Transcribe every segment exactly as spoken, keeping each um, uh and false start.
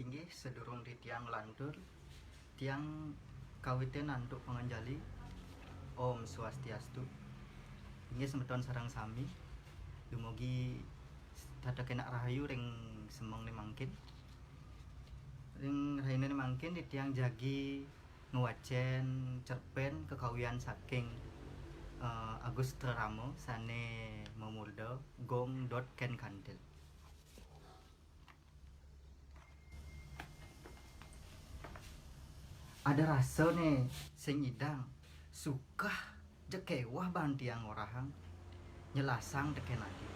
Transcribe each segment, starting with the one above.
Inggih, sadurung titiang nglantur, tiang kawitin antuk panganjali. Om Swastiastu. Inggih, semeton sareng sami, dumugi tetep kenak rahayu ring semengné mangkin. Ring rahinané mangkin titiang jagi ngwacén cerpén kekawian saking, eh, Agus Trarama sané mamurda Gong Dot Ken Kantil. Ada rasa né sing nyidang, sukah ja kéweh baan tiang ngorahang, nyelasang tekén adi.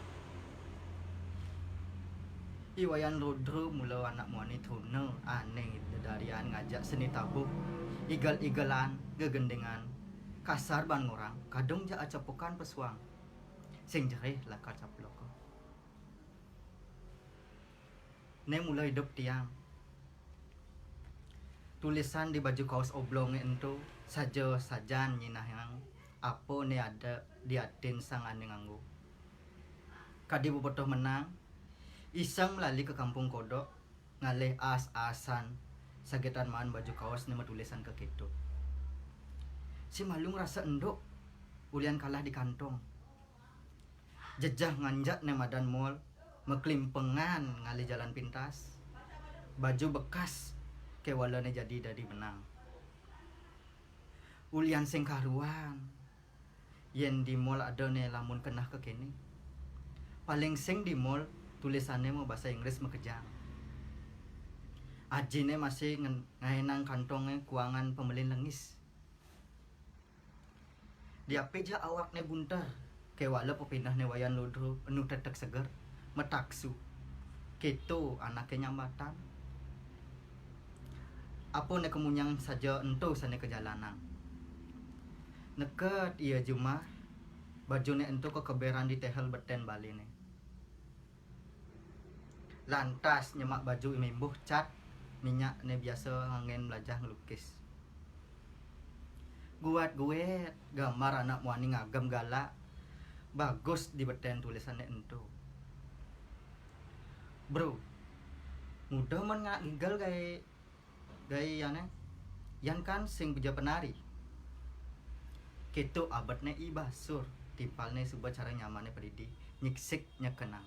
I Wayan Rudra mula anak muani truna, ané dedarian ngajak seni tabuh, igel-igelan, gegendingan, kasar baan ngorang, kadung ja acepukan pesuang. Sing jerih lakar caploka. Né mula idup tiang. Tulisan di baju kaos oblongé ento saja-sajan nyinahang apa né ada di atin sang ané nganggo. Kadi bebotoh menang, iseng melali ka Kampung Kodok, ngalih as-asan sagetan maan baju kaos né matulisan kakéto. Si malu ngrasa enduk, ulian kalah di kantong. Jejeh nganjak né madan mall, maklimpengan ngalih jalan pintas. Baju bekas, kéwala né jadi dadi menang. Ulian sing karuan, yén di mall ada né lamun keneh kakéné. Paling sing di mall tulisané mabasa Inggris makejang. Ajiné masih ngen-, ngaénang kantongé kuangan pamelin lengis. Diapé ja awakné bunter, kéwala pepinehné Wayan Ludra enu tetek seger, mataksu. Kéto anaké nyambatan. Apa né kamunyang saja ento sané kajalanang. Neked ia jumah, bajuné ento kakeberan di tehel betén baliné. Lantas nyemak baju mimbuh cat minyak né biasa anggén mlajah nglukis. Guat-guét gambar anak muani ngagem galak bagus di betén tulisané ento. Bro, mudah men ngak ngigel gaé gaé yané, yan kan sing beja penari. Kéto abetné I Basur, timpalné suba cara nyamané padidi, nyiksik nyekenang.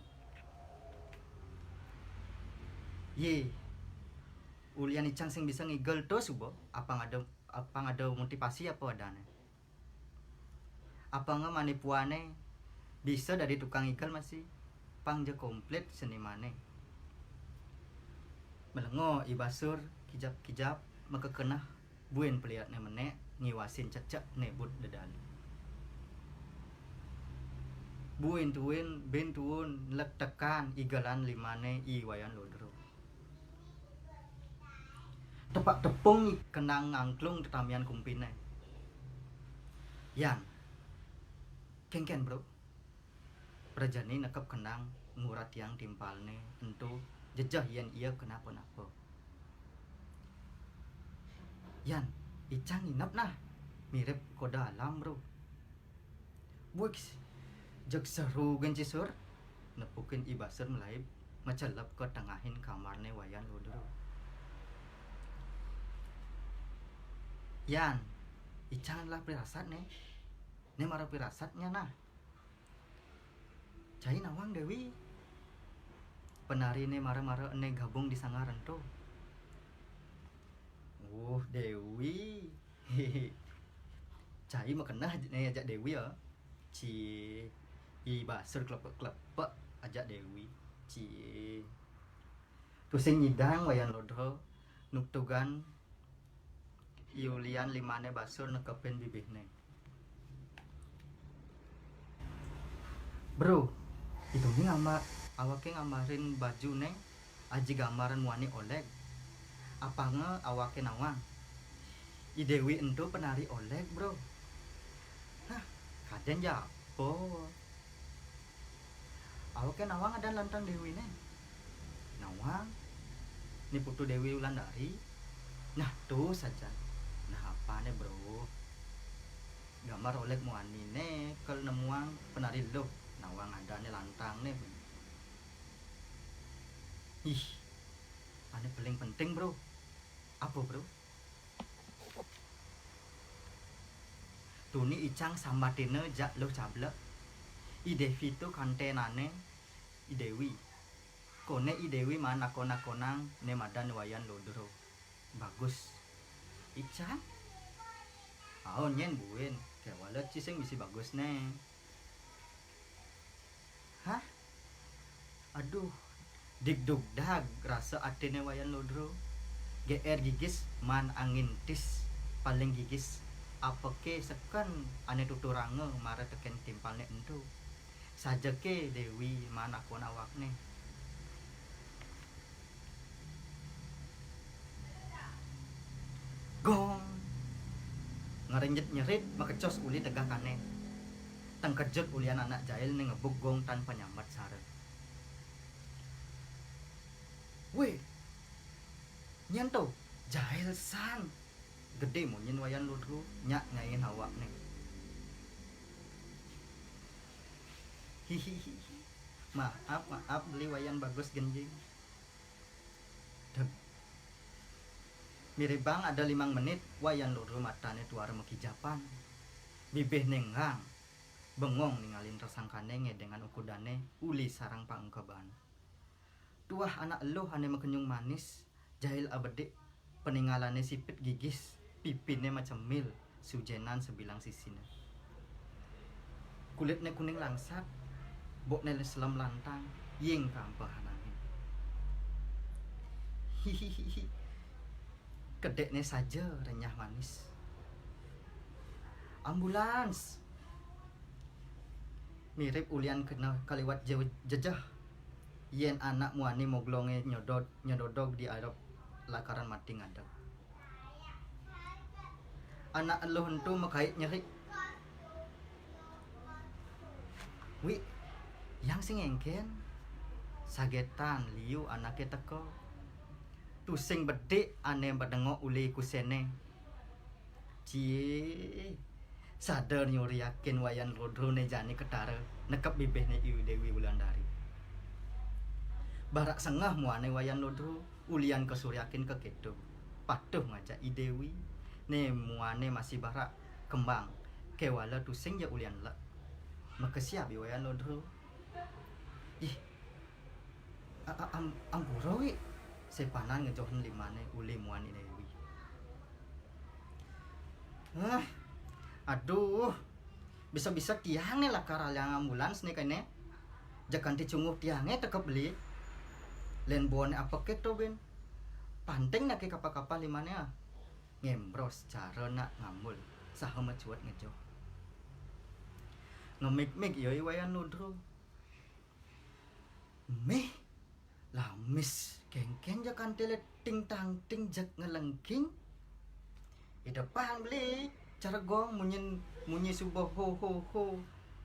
Yé, ulian icang sing bisa ngigel to suba, apang ada, apang ada motivasi apa adané. Apanga manipuané bisa dadi tukang igel masih, pang ja komplit senimané. Melenga I Basur kijap-kijap makakeneh buin peliatné menék ngiwasin cecek nébut dedalu. Buin tuin, bin tuun nlektekan igelan limané I Wayan Ludra. Tepak tepung kenang ngangklung tetamian kumpiné. Yan, kénkén, Bro. Prajani nekep kenang ngurat tiang timpalné ento jejeh yén ia kenapa-napa. Yan, icang nginep nah, mirip koda alam, Bro. Buik, jeg seru gén Cisur, nepukin I Basur malaib, macelep ka tengahin kamarné Wayan Ludra. Yan, icang lah pirasat né. Né mara pirasatnya nah. Cai nawang Déwi. Penariné mara-mara ené gabung di sanggar ento. Uh, Déwi. Cai makeneh né ajak Déwi ya. Ci I Basur klepek-klepek ajak Déwi. Ci. Tusing nyidang Wayan Ludra nuktugan I ulian limané Basur nekepin bibihné. Bro, itu ni ngambar, awaké ngambarin bajuné aji gambaran muani Oleg. Apanga awaké nawang? I Déwi ento penari Oleg, Bro. Hah, kadén ja apa? Awaké nawang adan lantang Déwiné? Nawang. Ni Putu Déwi Wulandari. Nah, to sajan. Nah, apané, Bro? Gambar Oleg muaniné kel nemuang penari luh, nawang adané lantangné. Ih. Ané paling penting, Bro. Apa, Bro? Tuni icang sambatina jak luh cablek. I Dévi to kanténané I Déwi. Koné I Déwi maan akon-akonang né madan Wayan Ludra. Bagus. Icang? Aon nyén buin, kéwala ci sing bisi bagusné. Hah? Aduh, digdugdag rasa atiné Wayan Ludra. G R gigis maan angintis, paling gigis apaké seken ané tuturanga mara tekén timpalné ento. Sajaké Déwi maan akon awakné. Gong! Ngrenjet-nyerit makecos uli tegakané. Tengkejut ulian anak jail né ngebug gong tan panyambat sara. Wéh, nyén to, jail san. Gedé munyin Wayan Ludra, nyak nyain awakné. Hihihihi. Maaf, maaf, beli Wayan Bagus genjing. Deg. Miribang ada limang menit, Wayan Ludra matané tuara makijapan. Bibihné nggang. Bengong ningalin rasangkané ngedéngan ukudané uli sareng paengkeban. Tuah anak eluh ané makenyung manis, jail abedik, peningalané sipit gigis, pipiné macemil, sujénan sebilang sisiné. Kulitné kuning langsat, bokné selem lantang, ying kampahan angin. Hihihihi. Kedékné saja renyah manis. Ambulans! Mirip ulian kena kaliwat je-, jejeh. Yén anak muani moglongé nyodod-, nyododog di arep lakaran mati ngadeg. Anak eluh ento makait nyerik. Wik, yang sing éngkén? Sagétan liu anaké teka. Tusing bedik ané madengok uli kuséné. Cie, sada nyuriakin Wayan Ludra né jani ketara nekep bibihné I Déwi Wulandari. Barak sengeh muané Wayan Ludra, ulian kasuriakin ka kéto. Patuh ngajak I Déwi, né muané masih barak kembang, kéwala tusing ja ulian lek. Makesiab I Wayan Ludra. Ih, A-, a-, am-, ampura, Wik. Sépanan ngejohin limané uli muani Déwi. Hah, aduh. Bisa-bisa tiang né lakar aliang ambulans né kéné. Jeg kanti cunguh tiangé tekep beli. Lén boné apaké to bin. Panting naké kapah-kapah limané ah. Ngémbros cara nak ngambul. Saha macuat ngejoh. Ngemig-mig ia I Wayan Ludra. Mih, lamis kéngkén ja kantilé ting tang ting jeg ngelengking. Idepan beli cara gong munyin, munyi suba ho ho ho.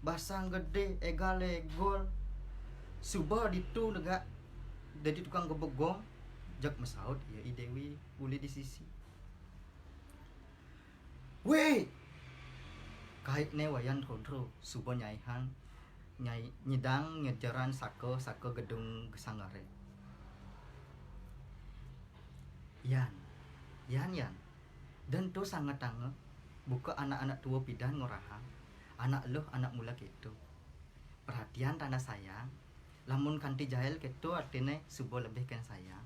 Basang gedé égal égol. Suba ditu negak dadi tukang gebeg gong. Jeg masaut ia I Déwi uli di sisi. Wéh! Kaitné Wayan Ludra suba nyaihan, nyai-, nyidang nyejeran saka-saka gedung sanggaré. Yan, yan, yan. Da ento sangetanga, buka anak-anak tua pidan ngorahang, anak eluh anak mula kéto. Perhatian tanda sayang, lamun kanti jail kéto artiné suba lebih kén sayang.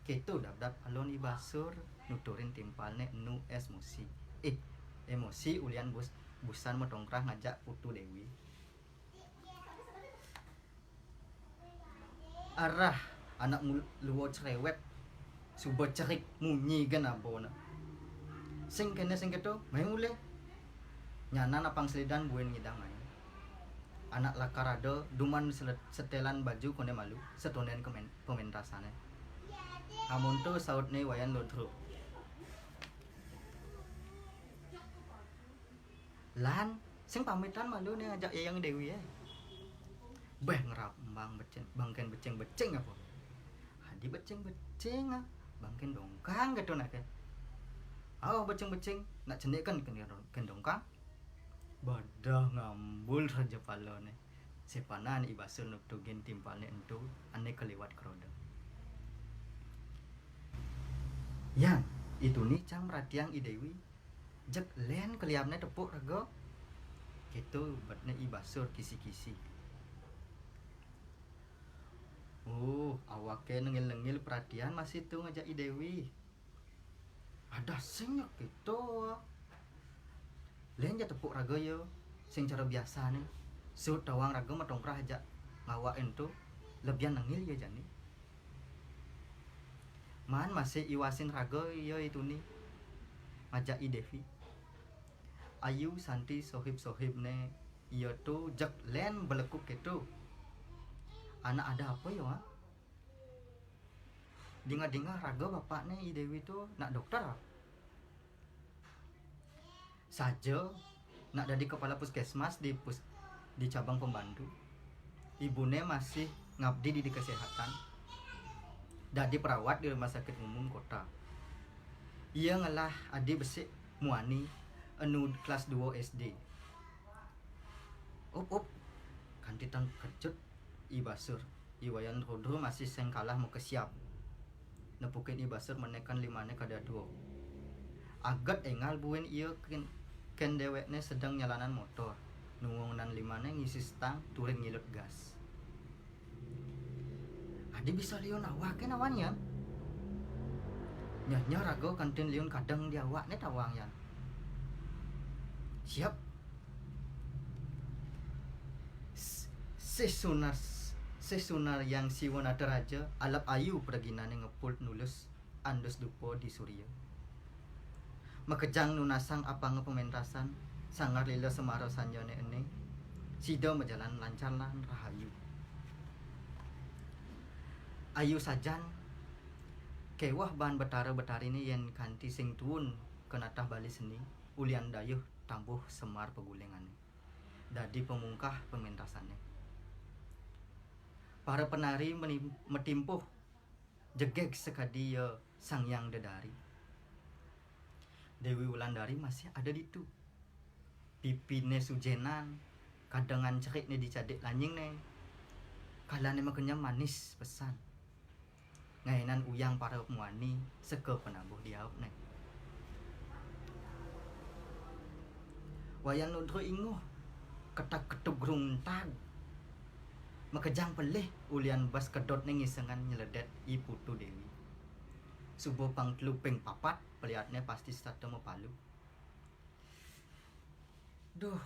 Kéto dabdab alon I Basur nuturin timpalné enu émosi. Ih, émosi ulian bus-, busan matongkrah ngajak Putu Déwi. Arah anak mul-, lua cerewet, suba cerik munyi gén abona. Sing kéné sing kéto, mai mulih. Nyanan apang selidan buin ngidang mai. Anak lakar ada, duman sele-, setelan baju koné malu, setondén kemen-, pementasané. Amun to sautné Wayan Ludra. Lan, sing pamitan malu né ngajak Yayang Déwi, eh. Béh ngerap embang becing, bangkén becing-becing apa? Adi becing-becing ah, bangkén dongkang kéto nak ké. Aw becing-becing, nak cenikkan kén, kén dongkang. Badah ngambul raja palané. Sépanan I Basur nutugin timpalné ento, ané kaliwat keroda. Yan, I Tuni cang merhatiang I Déwi. Jeg lén keliabné tepuk raga. Kéto betné I Basur kisi-kisi. Uh, awaké nengil-nengil perhatian masih tu ngajak I Déwi. Adah sing nyak kéto. Lén ja tepuk raga ia, sing cara biasané. Suud tawang raga matongkrah ajak ngawak ento, lebihan nengil ia jani. Maan masih iwasin raga ia I Tuni, ngajak I Déwi. Ayu Santi sohib-sohibné ia tu jeg lén belekuk kéto. Anak ada apa ia, Wak? Dingeh-dingeh raga bapakné I Déwi tu nak dokter. Saja nak dadi kepala puskesmas di pus, di cabang pembantu. Ibuné masih ngabdi di, di kesehatan. Dadi perawat di rumah sakit umum kota. Ia ngelah adi besik muani enu kelas dua S D. Up, up. Kanti tengkejut I Basur. I Wayan Rudra masih sing kalah makesiab. Nepukin I Basur menékan limané kadadua. Aget énggal buin ia kén, kén déwékné sedeng nyalanan motor. Nungungan limané ngisi stang, turin ngilut gas. Adi bisa liun awaké nawan, Yan? Nyanya raga kantin liun kadeng di awakné tawang, Yan. Siap. S-, Sih Sunar, Sih Sunar Hyang Siwa Nataraja, alap ayu praginané ngepul nulus andus dupa di surya. Makejang nunasang apanga pementasan, sanggar lila semara sanjané ené, sida majalan lancar lan rahayu. Ayu sajan, kéweh baan betara-betariné yén kanti sing tuun ka natah balé seni, ulian dayuh tambuh semar pagulingané. Dadi pamungkah pementasané. Para penari meni-, matimpuh jegég sakadi ia Sang Hyang Dedari. Déwi Wulandari masih ada ditu. Pipiné sujénan, kadengan cerikné di cadik lanyingné. Kalané makenyem manis pesan. Ngainan uyang para muani seka penabuh di aupné. Wayan Ludra inguh, ketak-ketuk gruntag. Makejang pelih ulian bas kedotné ngisengan nyeledét I Putu Déwi. Suba pang telu ping papat, peliatné pasti setata mapalu. Duh.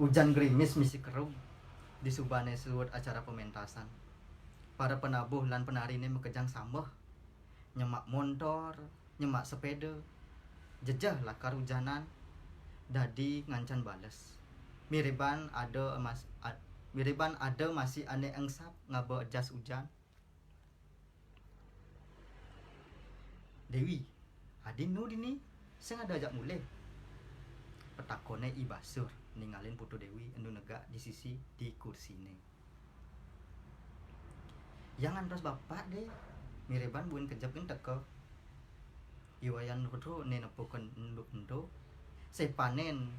Ujan grimis misi kerug di subané suud acara pementasan. Para penabuh lan penariné makejang sambeh. Nyemak montor, nyemak sepéda. Jejeh lakar ujanan, dadi ngancan bales. Miriban ada mas-, ad-, miriban ada masih ané engsap ngaba jas ujan. Déwi, adi nu dini sing ada ajak mulih? Petakoné I Basur, ningalin Putu Déwi enu negak di sisi di kursiné. Yang ngantos bapak, Dé, miriban buin kejep gén teka. I Wayan Ludra né nepukin enduk ento, sepanin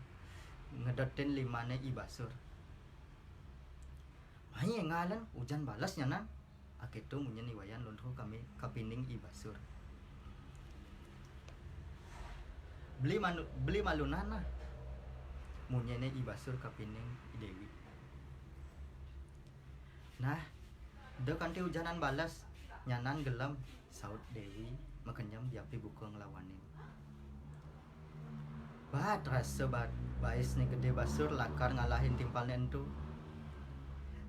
ngedetin limané I Basur. Mai énggalan ujan bales nyanan. Akéto munyin I Wayan Ludra kami kapining I Basur. Beli manu-, beli malunan nah. Munyiné I Basur kapining I Déwi. Nah, da kanti ujanan bales, nyanan gelem, saut Déwi makenyem diapin buka nglawanin. Bat rasa bat bais né Gedé Basur lakar ngalahin timpalné ento.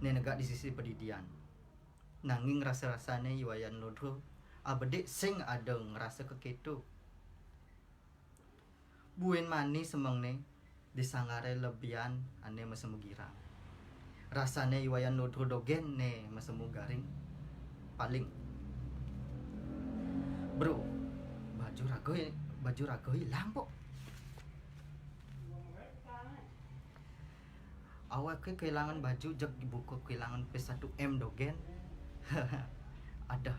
Né negak di sisi padidian. Nanging rasa-rasané I Wayan Ludra abedik sing ada ngrasa kekéto. Buin mani semengné di sanggaré lebihan ané masemu girang. Rasané I Wayan Ludra dogén né masemu garing. Paling. Bro, baju raga, baju raga ilang, Pok. Awaké kehilangan baju jeg buka kehilangan pis satu M dogén. Adah,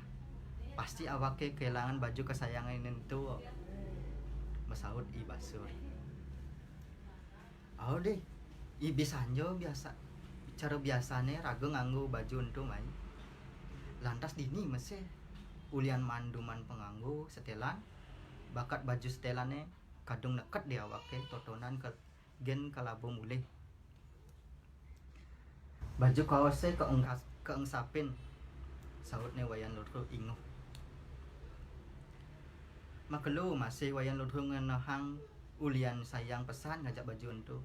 pasti awaké kehilangan baju kesayangan ento, masaut I Basur. Au deh, I Bisanja biasa, cara biasané raga nganggo baju ento mai. Lantas dini masih Ulian maan duman panganggo setelan, bakat baju setelané kadung neket di awaké, totonan ke gén kalaba mulih. "Baju kaosé keengkas-, keengsapin," sautné Wayan Ludra inguh. Makelo masih Wayan Ludra ngenehang ulian sayang pesan ngajak baju ento.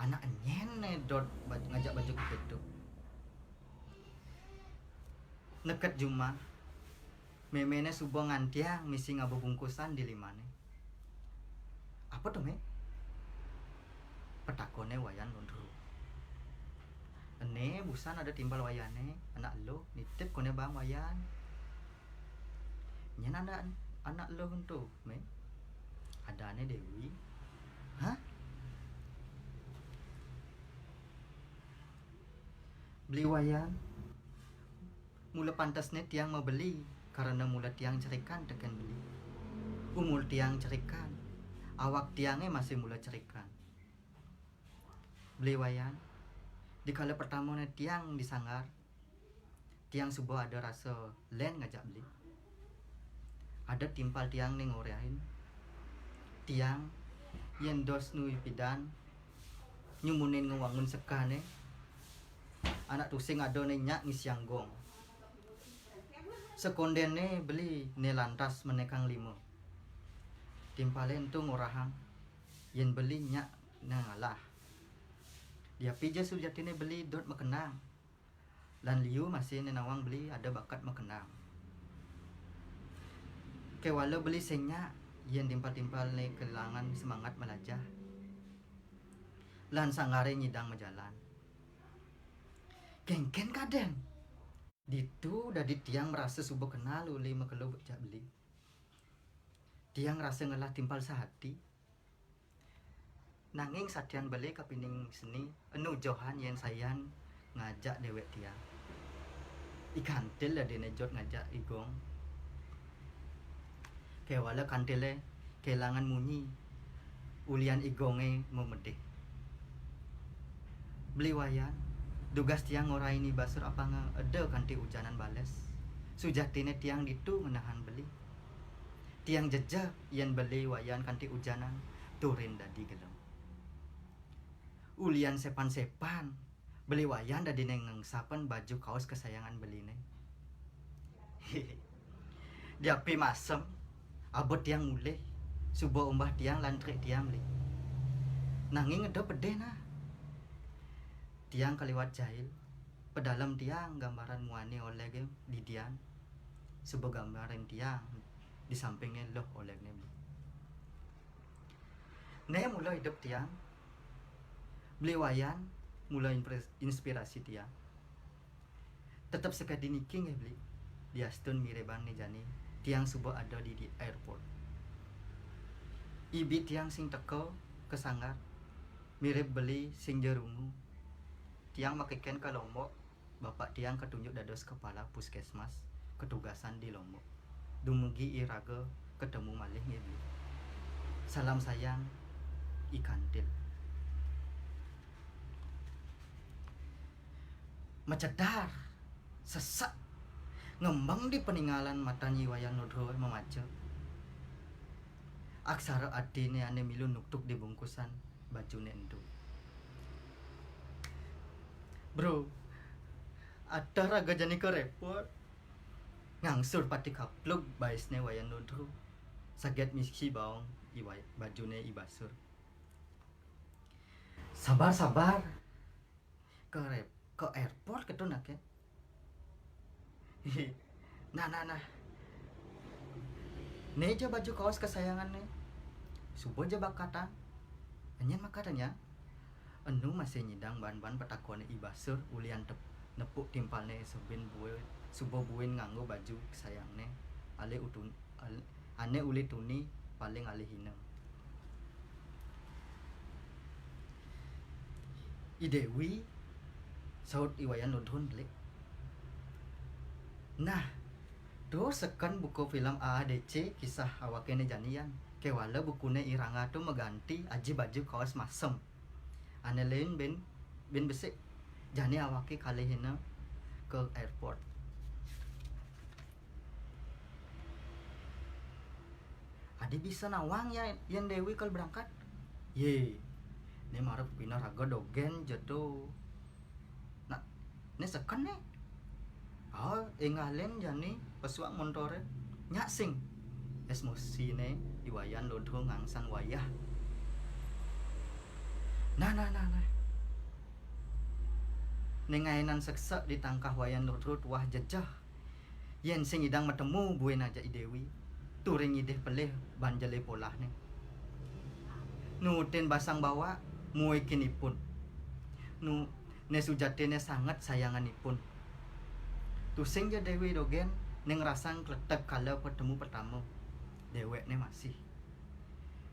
Anak nyén né dot ba-, ngajak baju kéto. Neket jumah, méméné suba ngantiang misi ngaba bungkusan di limané. "Apa to, Mé?" petakoné Wayan Ludra. "Ené, busan ada timpal Wayané, anak eluh, nitip koné bang Wayan." "Nyén anak, anak eluh ento, Mé?" "Adané Déwi." "Hah?" "Beli Wayan, mula pantesné tiang mabeli, karena mula tiang cerikan tekén beli. Umur tiang cerikan, awak tiangé masih mula cerikan. Beli Wayan, dikala pertamané tiang di sanggar, tiang suba ada rasa lén ngajak beli. Ada timpal tiang né ngorahin tiang, yén dos nu ipidan nyumunin ngewangun sekané, anak tusing ada né nyak ngisiang gong. Sekondéné beli né lantas menekang lima. Timpalé ento ngorahang yén beli nyak né ngalah. Diapija sujatiné beli dot makenang. Lan liu masih né nawang beli ada bakat makenang. Kéwala beli sing nyak, yén timpal-timpal né kelangan semangat malajah. Lan sanggaré nyidang majalan. Kénkén kadén. Ditu dadi tiang marasa suba kenal uli makelo jak beli. Tiang rasa ngelah timpal sahati. Nanging satian beli kapining seni, enu johan yén sayan ngajak déwék tiang. I kantil dadiné jot ngajak i gong. Kéwala kantilé kelangan munyi, ulian i gongé mamedih. Beli Wayan, dugas tiang ngorahin i basur apanga eda kanti ujanan bales. Sujatiné tiang ditu ngenehang beli. Tiang jejeh yén beli Wayan kanti ujanan turin dadi gelem. Ulian sepan-sepan, beli Wayan dadiné ngengsapin baju kaos kesayangan beliné. Diapin masem, abot tiang mulih, suba umbah tiang lan trik tiang beli. Nanging eda pedih nah. Tiang kaliwat jail, pedalem tiang gambaran muani olegé didian, suba gambaran tiang di sampingé luh olegné beli. Né mula idup tiang, beli Wayan mula impres-, inspirasi tiang. Tetep sakadi niki nggih, beli. Diastun miribang né jani, tiang suba ada di, di airport. Ibi tiang sing teka ka sanggar, mirib beli sing ja rungu. Tiang makikén ka Lombok, bapak tiang katunjuk dados kepala puskesmas, ketugasan di Lombok. Dumugi iraga ketemu malih nggih, beli. Salam sayang, I Kantil. Macedar, sesek, ngembang di paningalan matan I Wayan Ludra mamaca. Aksara atiné ané milu nuktuk di bungkusan bajuné ento. "Bro, atah raga jani ka airport," ngangsur pati kaplug baisné Wayan Ludra. Saget misi baong i Way-, bajuné I Basur. "Sabar, sabar. Ka rep-, ka airport kéto naké." "Nah, nah, nah. Né ja baju kaos kesayangané. Suba ja bakatang." "Nyén makatang nya?" Enu masih nyidang ban-ban petakoné I Basur ulian tep-, nepuk timpalné suba buin, suba buin nganggo baju kesayangné. Alih utun-, al-, ané uli tuni paling alih hina. "I Déwi," saut I Wayan Ludra belik. Nah, to seken buku film A A D C kisah awaké né jani yan. Kéwala bukuné I Rangga to maganti aji baju kaos masem. Ané lén bin, bin besik. Jani awaké kalih hina ka airport. Adi bisa nawang ya, yén Déwi kal berangkat? Yé, né mara pina raga dogén ja to. Nah, né seken né. Oh, énggalin jani pesuang montoré. Nyak sing. Esmosiné I Wayan Ludra ngangsan wayah. Nah, nah, nah, nah. Né ngaénan seksek di tangkah Wayan Ludra tuah jejeh. Yén sing idang matemu buin ajak I Déwi, turing idih pelih banjelé polahné. Nuutin basang bawak, muikin ipun. Nu, né sujatiné sanget sayangan ipun. Tusing ja Déwi dogén, né ngrasang kletek kala patemu pertama. Déwékné masih.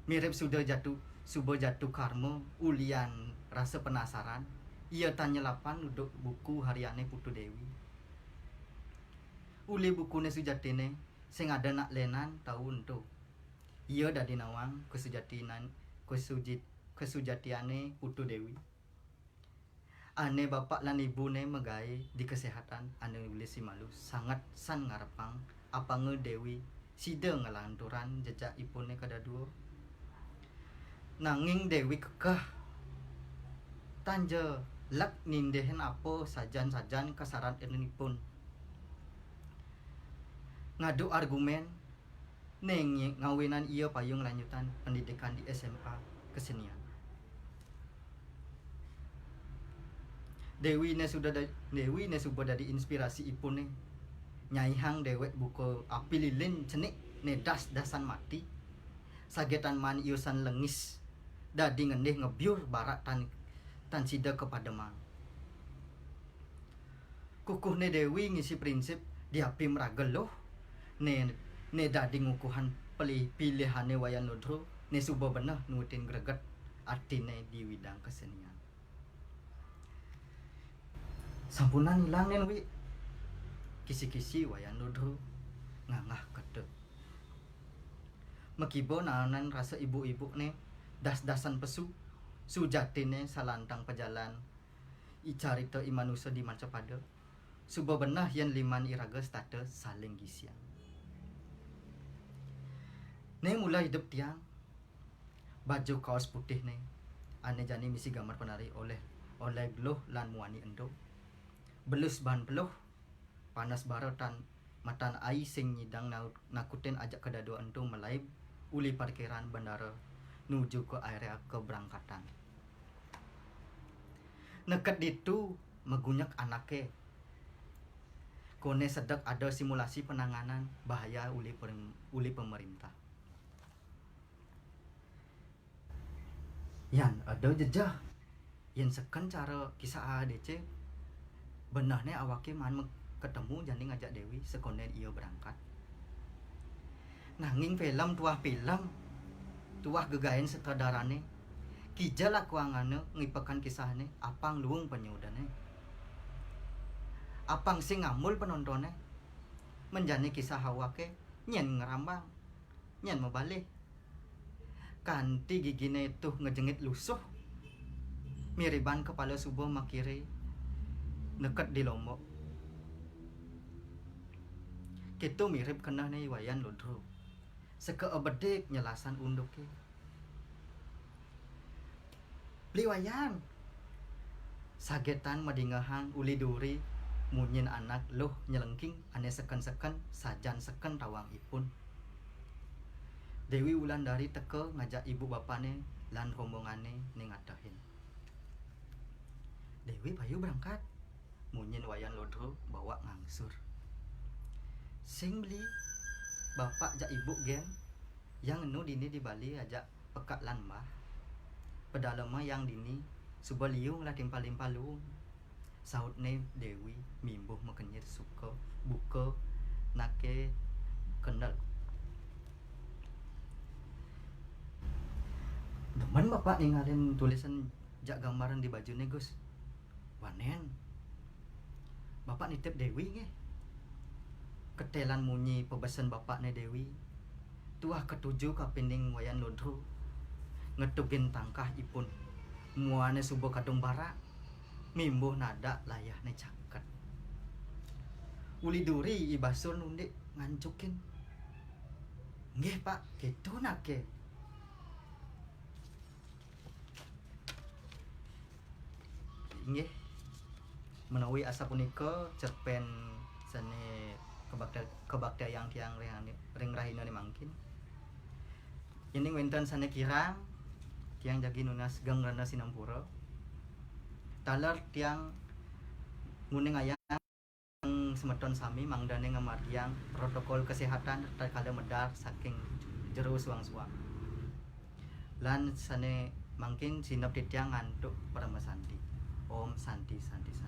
Mirip suda jatu, suba jatu karma, ulian rasa penasaran, ia tan nyelapan nuduk buku hariané Putu Déwi. Uli bukuné sujatiné, sing ada nak lénan tau ento. Ia dadi nawang kasujatinan, kasujit-, kasujatiané Putu Déwi. Ané bapak lan ibuné magaé di kesehatan ané uli simalu sanget san ngarepang apanga Déwi sida nglanturang jejak ipuné kadadua. Nanging Déwi kekeh tan ja lek nindihin apa sajan-sajan kasaranipun. Ngadu argumén, né ngi-, ngawinan ia payu nglanjutang pendidikan di S M A kesenian. Déwi né suda da-, Déwi né suba dadi inspirasi ipuné. Nyaihang déwék buka api lilin cenik né das-dasan mati. Sagetan maan iusan lengis. Dadi ngendih ngebyur barak tan, tan sida kapademang. Kukuhné Déwi ngisi prinsip diapi maraga luh, né, né dadi ngukuhan peli-, pilihané Wayan Ludra, né suba beneh nuutin greget atiné di widang kesenian. Sampunang ilang nén Wi, kisi-kisi Wayan Ludra nganggah keta. Makiba naenan rasa ibu-ibuné das-dasan pesu, sujatiné salantang pajalan i carita i manusa di mancapada, suba beneh yén liman iraga setata saling gisian. Né mula idup tiang, baju kaos putih né, ané jani misi gambar penari olih, olih geluh lan muani endo. Belus ban peluh, panas bara tan matan ai sing nyidang nau-, nakutin ajak kadadua ento malaib uli parkiran bandara nuju ka area keberangkatan. Neked ditu magunyek anaké. Koné sedek ada simulasi penanganan bahaya uli perim-, uli pemerintah. Yan ada jejeh. Yén seken cara kisah A A D C, benehné awaké maan me-, ketemu jani ngajak Déwi sekondén ia berangkat. Nanging film tuah film, tuah gegaén sutradarané, kija lakuangana ngipekan kisahné, apang luung panyudané. Apang sing ngambul penontoné, menjani kisah awaké nyén ngerambang, nyén mabalih. Kanti giginé tuh ngejengit lusuh. Miriban kepala suba makiré neked di Lombok. Kéto mirip kenehné Wayan Ludra. Seka abedik nyelasan unduké. Beli Wayan. Sagetan madingehang uli duri munyin anak luh nyelengking ané seken-seken sajan seken tawang ipun. Déwi Wulandari teka ngajak ibu bapané lan rombongané né ngatehin. Déwi payu berangkat, munyin Wayan Ludra bawak ngangsur. Sing beli, bapak jak ibu gén, yang enu dini di Bali ajak pekak lan embah. Pedalema yang dini, suba liu ngelah timpal-timpal luung. Sautné Déwi mimbuh makenyir suka buka naké kendel. Demen bapak ningalin tulisan jak gambaran di bajuné, Gus. Wanén. Bapak nitip Déwi nggih. Ketelan munyi pebesen bapakné Déwi. Tuah ketuju kapining Wayan Ludra. Ngetugin tangkah ipun. Muané suba kadung barak. Mimbuh nadak layahné caket. Uli duri I Basur nundik ngancukin. Nggih, Pak, gitu nake. Inggih, menawi asapunika cerpen sane kebakti-, kebaktayang tiang ring, ring rahinane mangkin. Yening wenten sane kirang, tiang jagi nunas geng rena sinampura. Taler tiang nguningayang semeton sami mangdane ngamargiang protokol kesehatan tatkala medal saking jero suang-suang. Lan sane mangkin sineb titiang antuk parama santi. Om Santi, Santi, Santi.